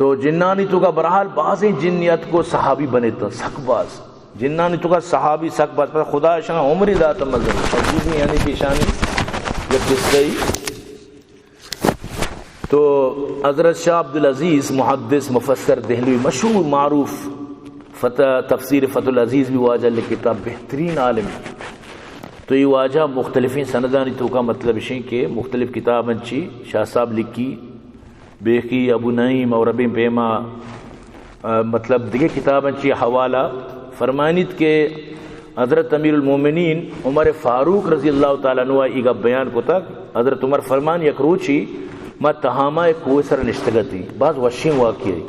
تو جنانی توکا بہرحال بازیں جنی اتک و صحابی بنت، سک باز۔ جنانی توکا صحابی سک باز، پدا خدا اشاں عمری دات مزن۔ عجیبی یعنی کہ اشانی یک قصہ ای۔ تو حضرت شاہ عبدالعزیز محدث مفسر دہلوی مشہور معروف فتح، تفسیر فتح العزیز بھی واجہ لکھتا، بہترین عالم۔ تو یہ واجہ مختلفیں سندانی توکا مطلب اشیں کہ مختلف کتاباں چی شاہ صاحب لکھی، بیخی، ابو نعیم اور ابن پیما، آ، مطلب دگہ کتاباں چی حوالہ فرمائنیت کہ حضرت امیر المومنین عمر فاروق رضی اللہ تعالی عنہ ای گپ بیان کتگ۔ حضرت عمر فرمان، یک روچی ما تہامہ کوہ سر نشتگتیں، باز وشیں واقعہ،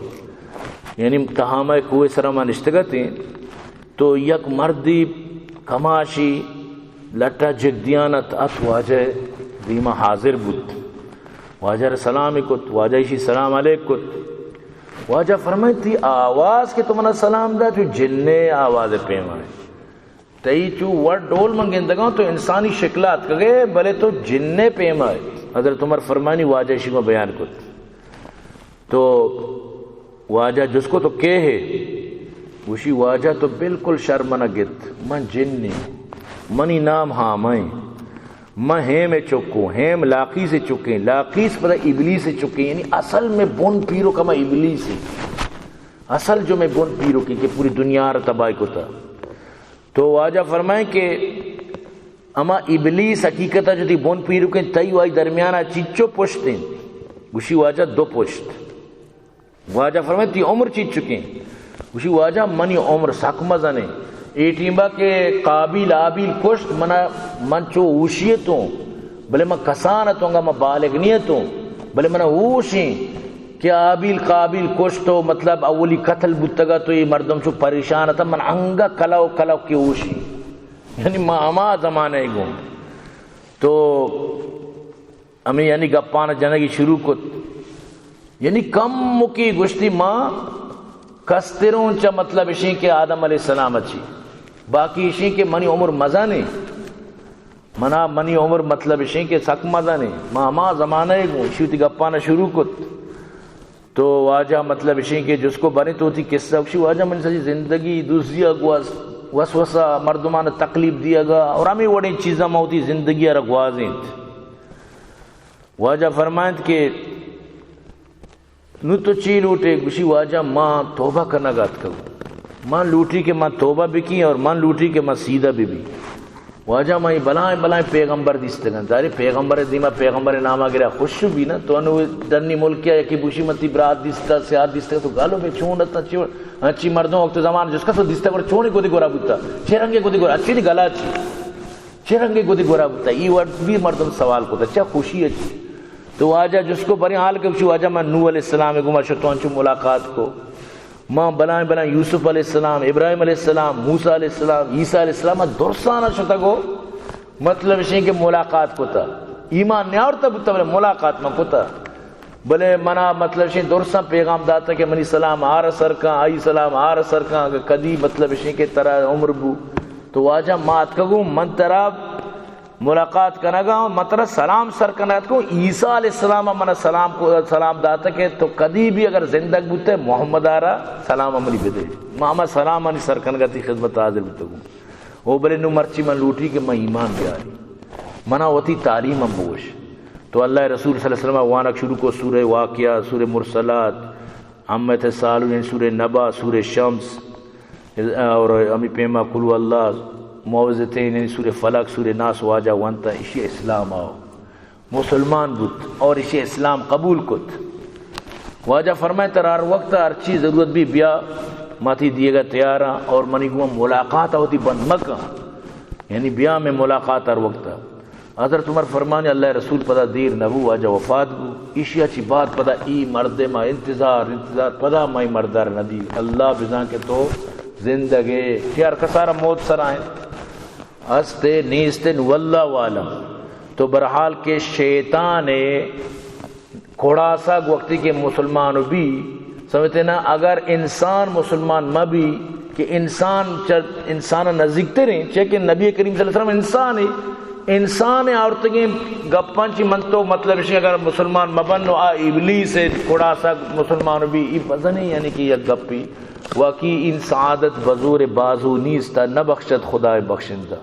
یعنی تہامہ کوہ سر ما نشتگتیں، تو یک مردی کماشی لٹا جگدیان ات، ات واجہ دیما حاضر بوت۔ واجہ را سلام کت، واجہ ایشی سلام علیک کت۔ واجہ فرمائیت، تئی آواز کہ تو منا سلام دا، چو جنے آواز پیما ہے۔ تئی چو وڑ ڈول من گندگاں، تو انسانی شکل اتکگے، بلے تو جنے پیما ہے۔ حضرت عمر فرمانی، واجہ ایشی ما بیان کت۔ تو واجہ جست کو، تو کے ہے؟ گوشی، واجہ تو بالکل شر منا گت، من جن نیں، منی نام ہامہ ایں، من ہیم ء چکوں، ہیم لاقیس ء چکیں، لاقیس پدا ابلیس ء چکیں، یعنی اصل میں بن پیرک ہما ابلیس ایں، اصل جو میں بن پیرک ایں کہ پوری دنیا را تباہ کتا۔ تو واجہ فرمائیں کہ ہما ابلیس حقیقت ء جو تئی بن پیرک ایں، تئی و آئی درمیان ء چیچو پشت ایں؟ گوشی، واجہ دو پشت۔ واجہ فرمائے، تئی عمر چیچکیں؟ گوشی، واجہ منی عمر سک مزنیں۔ اے ٹیمبا کہ قابیل آبیل کشت، منا، من چو ہوشی اتوں، بلے من کسان اتوں، انگا من بالغ نی اتوں، بلے منا ہوشیں کہ آبیل قابیل کشت و مطلب اولی قتل بوتگا تو اے مردم چو پریشان اتاں، من انگا کلو کلو کہ ہوشیں۔ یعنی ما ہما زمانہ گوں تو ہمے یعنی گپان جنگی شروع کت۔ یعنی کمکی گوشتی، ما کستروں چہ مطلب اشیں کہ آدم علیہ السلام ء چی، باقی اشیں کہ منی عمر مزنیں، منا منی عمر مطلب اشیں کہ سک مزنیں، ما ہما زمانہ گوں اشی وتی گپان شروع کت۔ تو واجہ مطلب اشیں کہ جس کو بنے تو وتی قصہ، گوشی، واجہ منی سجی زندگی دزیا گوست، وسوسہ، مردمان تکلیف دیگا اور ہمیں وڑیں چیزاں ما وتی زندگی را گوازینت۔ واجہ فرمائنت کہ نوں تو چی لوٹے؟ گوشی، واجہ ما توبہ کنگ ء اتکگوں، من لوٹی کہ من توبہ بکیں اور من لوٹی کہ من سیدھا بہ بی۔ واجہ ما اے بلائیں بلائیں پیغمبر دیستگاں، ظاہر ہے پیغمبر دیما پیغمبر ناما گرا خوش بی نا، تو انو ڈنی ملک ء یکی بوشی من تئی برات دیستا، سیاد دیستگا، تو گالو بے چون اتاں، چی وڑ-، ہنچی مردم وقت زمان جس کا تو دیستا گڑا چونی گودی گورا بوتا، چے رنگے گودی گورا، اچھی نی گلا چی؟ چے رنگے گودی گورا بوتا؟ ای وڑ بھی مردم سوال کو، اچھا خوشی ہے چی؟ تو واجہ جس کو بریں حال کہ گوشی، واجہ من نوح علیہ السلام گما شتوں انچو ملاقات کو، من بلائیں بلائیں یوسف علیہ السلام، ابراہیم علیہ السلام، موسی علیہ السلام، عیسی علیہ السلام، من درسانا شتگو، مطلب اشیں کہ ملاقات کتا، ایمان نیاورتا بوتا بلے ملاقات من کتا۔ بلے منا مطلب شیں درساں پیغام داتا کہ منی سلام آر سر کن، آئی سلام آر سر کن، اگہ کدی مطلب شیں کہ ترا عمر بو۔ تو واجہ ما اتکگوں، من ترا ملاقات کنگا، من ترا سلام سر کنگا اتکوں۔ عیسی علیہ السلام منا سلام کو، سلام داتا کہ تو کدی بھی اگر زندگ بوتے محمد آرا سلام منی بدے۔ ما ہما سلام منی سر کنگا تئی خدمت حاضر بوتگوں۔ او بلے نوں مرچی من لوٹی کہ من ایمان بیاری، منا وتی تعلیم ہم بگوش۔ تو اللہ رسول صلی اللہ علیہ وسلم وانگ شروع کو، سورہ واقعہ، سورہ مرسلات، عم یتساءلون، یعنی سورہ نبا، سورہ شمس، اور ہمی پیما قل هو اللہ، معوذتین، یعنی سورہ فلق، سورہ ناس واجہ وانتا، اشی اسلام آو۔ مسلمان بوت اور ایشی اسلام قبول کت۔ واجہ فرمائے، ترا ہر وقت ہر چی ضرورت بھی بیا، ما تئی دیگا تیاراں اور منی گوں ملاقات ہوتی بند مکن، یعنی بیا میں ملاقات ہر وقت۔ حضرت عمر فرمانے، اللہ رسول پدا دیر نبو، واجہ وفات بو۔ ایشی چی بعد پدا ای مردم انتظار، انتظار، پدا ما ای مردار ندی۔ اللہ بزان کہ تو زندگے، کہ ہر کسارا موت سرائیں۔ ہست ء نیست ء نوں اللہ عالم۔ تو برحال کہ شیطان ء کڑاسگ وقتی کہ مسلمان بی، سمجھتے نا، اگر انسان مسلمان مہ بی کہ انسان چہ انسان نزدیک تریں، چہ کہ نبی کریم صلی اللہ علیہ وسلم انسان ہے، انسان آورتگیں گپاں چی من تو مطلب اش، اگر مسلمان مبن و آ ابلیس کڑاسگ مسلمان بی، ای بزنیں یعنی کہ یک گپی۔ واقعی این سعادت بزور بازو نیست، نبخشد خدای بخشندہ۔